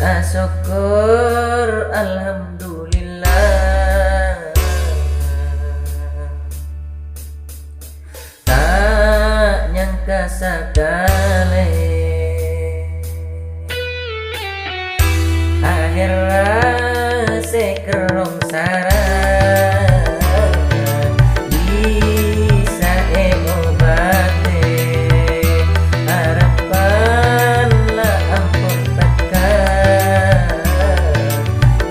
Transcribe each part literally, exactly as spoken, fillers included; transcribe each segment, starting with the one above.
Asokkor, alhamdulillah. Ta' nyangka sakalè. Aherra sè kerrong sara bisa èobâtè. Arebbhân la ampon tekka.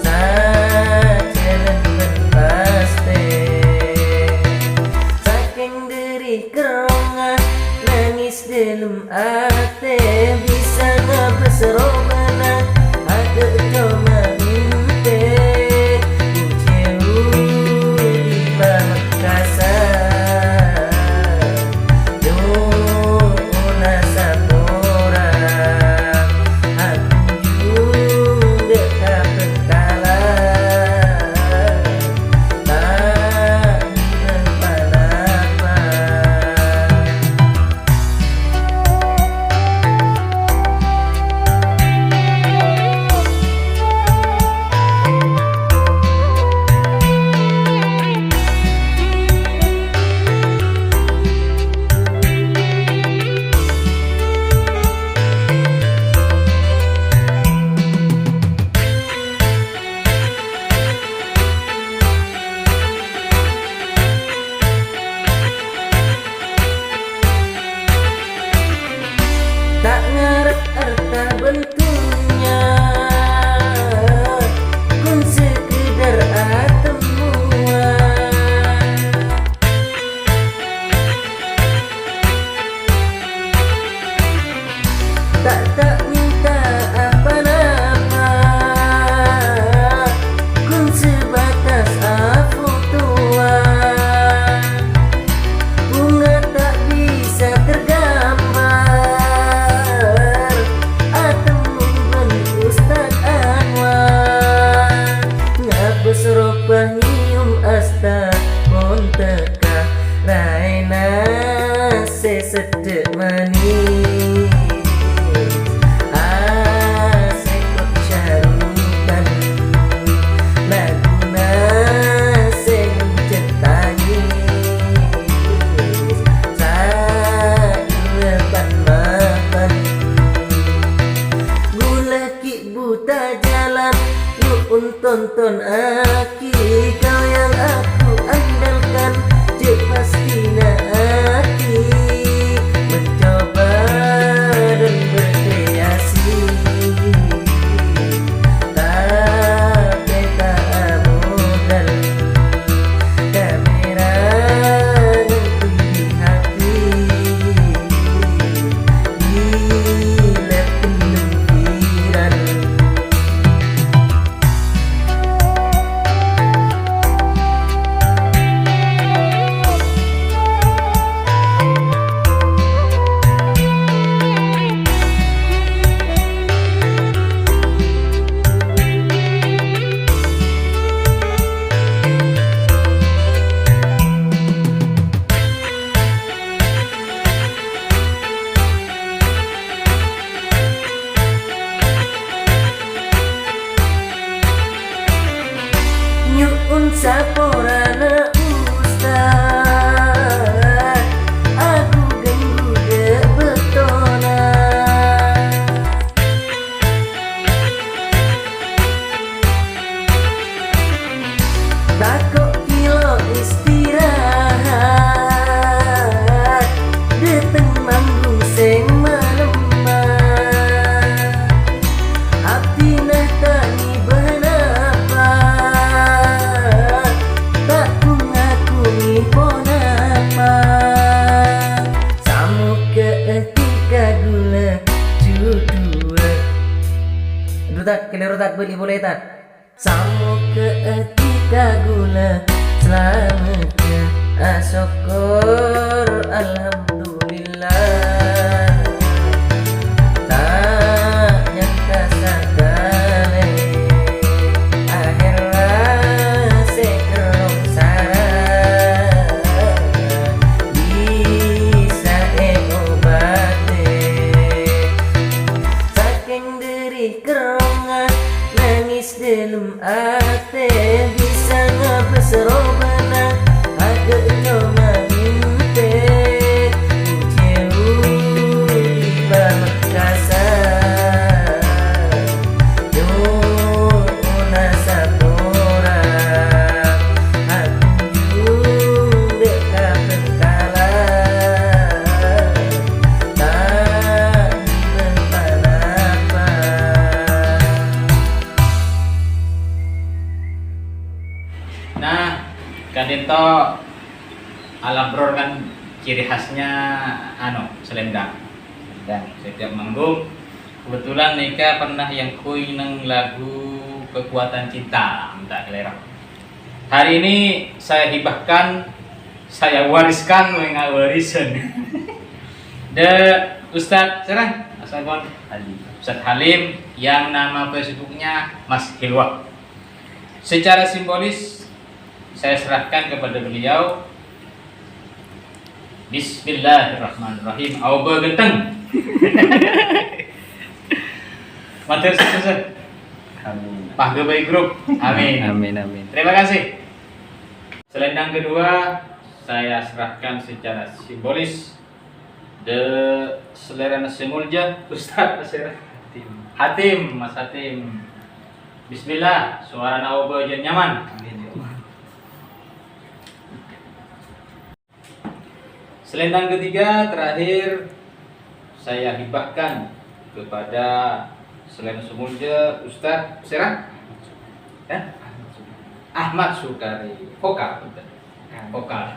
Sajhâlân bân pastè. Sakèng dhâri kerrongnga nangès dhâlem atè, bisa ngabâs robâna, aghâ' coma mèmpè. Bujâ udi Pamekkasan, nyo'ona sapora, akunjung dâ' ka Bhângkalan. Ta' ngibâ pa-napa. Ta' ngarep arta bân dhunnya, ghun sekedar atemmowan. Ta', ta' mènta pa-napa, ghun sebatas afotowan. Bhunga ta' bisa tergambar, atemmo bân Ustad Anwar. Ngabâs robâ nyèyom asta pon tekka, raèna sè seddhâ' manès, asèkot syarutan, laguna sè ngonjhâng tangès, saèlla pan-mapan. Ghulâ ghi' buta jalan, nyo'on tonton a- Ki, kau yang aku andalkan, jhâ' pastina aki mencoba dan berkreasi. Tapè ta' amodal kamera ngangghuy di hati. Bilâ bellem viral. Nyo'on saporana Ustad, aghugâ-ghugâ bâktona. Tako' kilo istirahat, dâteng manggung sèng malemma. Abdhina ta' ngibâ napa, ta' ku-ngaku ponapa. Samogâ ètika ghulâ judhuwâ. Aduh, Tad, kalèro, Tad, bâli polè, Tad. Samogâ ètika ghulâ salameddhâ, asokkor alhamdulillah. Ta' nyangka sakalè, aherra sè kerrong sara bisa èobâtè. Sakèng dhâri kerrongnga Al-Abror kan ciri khasnya, anu, selendang. Selendang. Setiap manggung, kebetulan nèka pernah èyangghuy neng lagu Kekuatan Cinta, mon ta' kalèro. Hari ini saya hibahkan, saya wariskan, wènga' warisan. De Ustadz, sera? Asal pon. Halim. Ustadz Halim, yang nama Facebooknya Mas Hilwa. Secara simbolis, saya serahkan kepada beliau. Bismillahirrahmanirrahim. Aobâ ghânteng. Matur suwun. Amin. Pagghâbây grup. Amin. Amin, amin. Terima kasih. Selendang kedua, saya serahkan secara simbolis de salèrana sè molja, Ustadz, salèrana Hatim. Hatim, Mas Hatim. Bismillah, sowarana aobâ jhân nyaman. Amin, ya Allah. Selendang ketiga, terakhir, saya hibahkan kepada salèrana sè molja Ustadz, sera? Eh? Ahmad Sukari. Vokal, punten. Vokal.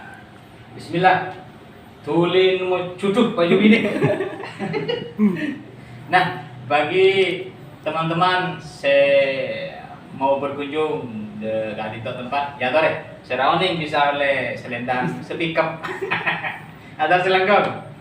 Bismillah. Dhuli nemmo jhudhu payu binè. Nah, bagi teman-teman sè mau berkunjung de ka'dinto tempat, ya tore, sè ra onèng bisa ollè selendang sè pickup. Atas selangkong.